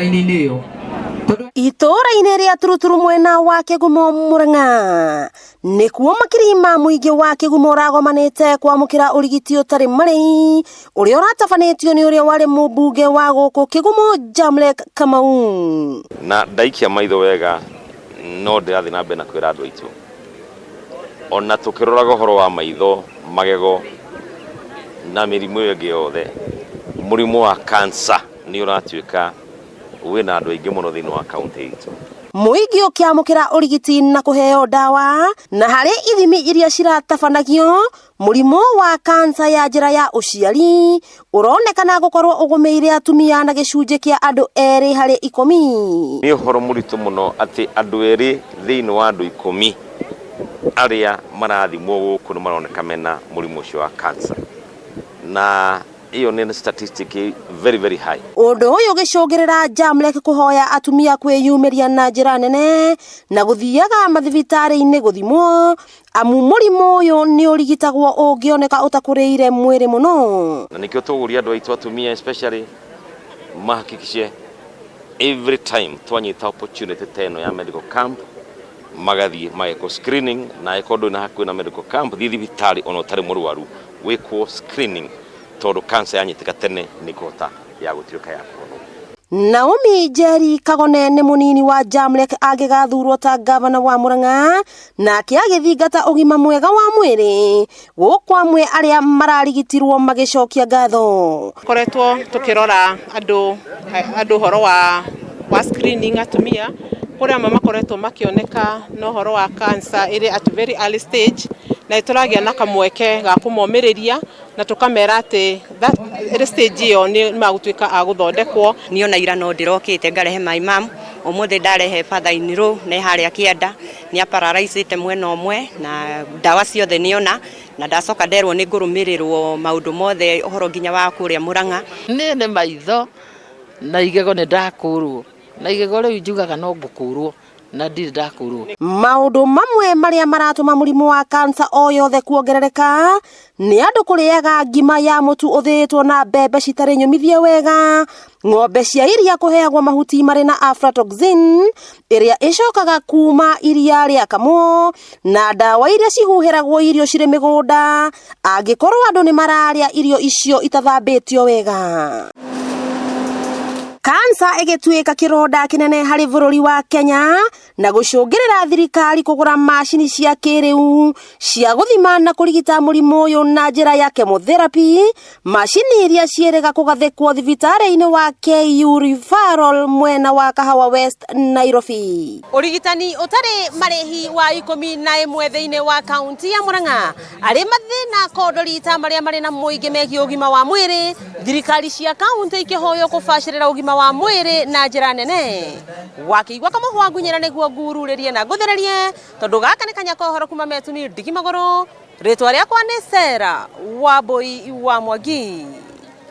Raini-inĩ ĩyo tondũ Itũũra-inĩ rĩa Turuturu mwena wa Kĩgumo Murang'a nĩkuo makiri ma mũingĩ wa Kĩgumo ũragomanĩte kwamũkĩra ũrigiti ũtarĩ marĩhi ũrĩa ũratabanĩtio nĩ ũrĩa warĩ mũmbunge wa gũkũ Kĩgumo Jamlek Kamau. Na ndaikia maitho wega no ndĩrathiĩ na mbere na kwĩra andũ aitũ ona tũkĩroraga ũhoro wa maitho, magego na mĩrimũ ĩyo ĩngĩ yothe, mũrimũ wa cancer nĩ ũratuĩka wĩna andũ aingĩ mũno thĩinĩ wa kaunti itũ. Mũingĩ ũkĩamũkĩra ũrigiti na kũheo ndawa na harĩ ithimi iria ciratabanagio mũrimũ wa kansa ya njĩra ya ũciari ũronekana gũkorwo ũgũmĩire atumia na gĩcunjĩ kĩa andũ 2 harĩ 10. Nĩ ũhoro mũritũ mũno atĩ andũ 2 thĩinĩ wa andũ 10 arĩa marathimwo gũkũ nĩ maroneka mena mũrimũ ũcio wa cancer, na ĩyo nĩ statistic very very high. Ũndũ ũyũ ũgĩcũngĩrĩra Jamlek kũhoya atumia kwĩyumĩria na njĩra nene na gũthiaga mathibitarĩ-inĩ gũthimwo amu mũrimũ ũyũ nĩ ũrigitagwo ũngĩoneka ũtakũrĩire mwĩrĩ mũno. Na nĩkĩo tũgũria andũ aitũ atumia especially mahakikishe every time twanyita opportunity ta ĩno ya medical camp magathiĩ magekwo screening, na angĩkorwo ndũrĩ na hakuhĩ na medical camp, thiĩ thibitarĩ ona ũtarĩ mũrwaru wĩkwo screening, tondũ cancer yanyitĩka tene nĩ kũhota ya gũtuĩka ya kũhonwo. Naomi Njeri Kagone nĩ mũnini wa Jamlek angĩgathurwo ta gavana wa Murang'a nake agĩthingata ũgima mwega wa mwĩrĩ gũkũ amwe arĩa mararigitirwo magĩcokia ngatho. Koretwo tukirora andu uhoro wa screening atumia kũrĩa amwe makoretwo makĩoneka na ũhoro wa cancer ĩrĩ at very early stage, na nĩ tũragĩa na kamweke ga kũmomĩrĩria na tũkamera atĩ ĩrĩ stage ĩyo nĩ magũtuĩka a gũthondekwo. Niĩ ona ira no ndĩrokĩte ngarehe my mum, ũmũthĩ ndarehe father in law ne harĩa kĩanda nĩ aparalyzĩte mwena ũmwe na ndawa ciothe nĩona na ndacoka nderwo nĩ ngũrũmĩrĩrwo maũndũ mothe ũhoro nginya wa kũrĩa Mũrang'a. Niĩ nĩ maitho na igego nĩ ndakũrwo na igego rĩu njugaga no ngũkũrwo na ndirĩ ndakũrwo. Maũndũ mamwe marĩa maratũma mũrimũ wa kansa o yothe kuongerereka nĩ andũ kũrĩaga ngima ya mũtu ũthĩĩtwo na mbembe citarĩ nyũmithie wega, ng'ombe cia iria kũheagwo mahuti marĩ na aflatoxin ĩrĩa ĩcokaga kuma iria rĩakamwo, na ndawa iria cihuhĩragwo irio cirĩ mĩgũnda angĩkorwo andũ nĩ mararĩa irio icio itathambĩtio wega. Kansa ĩgĩtuĩka kĩronda kĩnene harĩ bũrũri wa Kenya na gũcũngĩrĩra thirikari kũgũra macini cia kĩrĩu cia gũthima na kũrigita mũrimũ ũyũ na njĩra ya chemotherapy, macini iria ciĩrĩga kũgathĩkwo thibitarĩ-inĩ wa KU Referral mwena wa Kahawa West, Nairobi. Ũrigitani ũtarĩ marĩhi wa 11 thĩinĩ wa kaunti ya Murang'a arĩ mathĩna kondorita marĩa marĩ na mũingĩ megiĩ ũgima wa mwĩrĩ, thirikari cia kaunti ikĩhoywo kũbacĩrĩra ũgima wa mwĩrĩ na njĩra nene. Wakĩigua kamũhwa ngunyĩra nĩguo ngururĩrie na ngũthererie tondũ gaka nĩ kanya ka ũhoro kuma Metuni ndigi magũrũ. Rĩtwa rĩakwa nĩ Sarah Wambui wa Mwangi.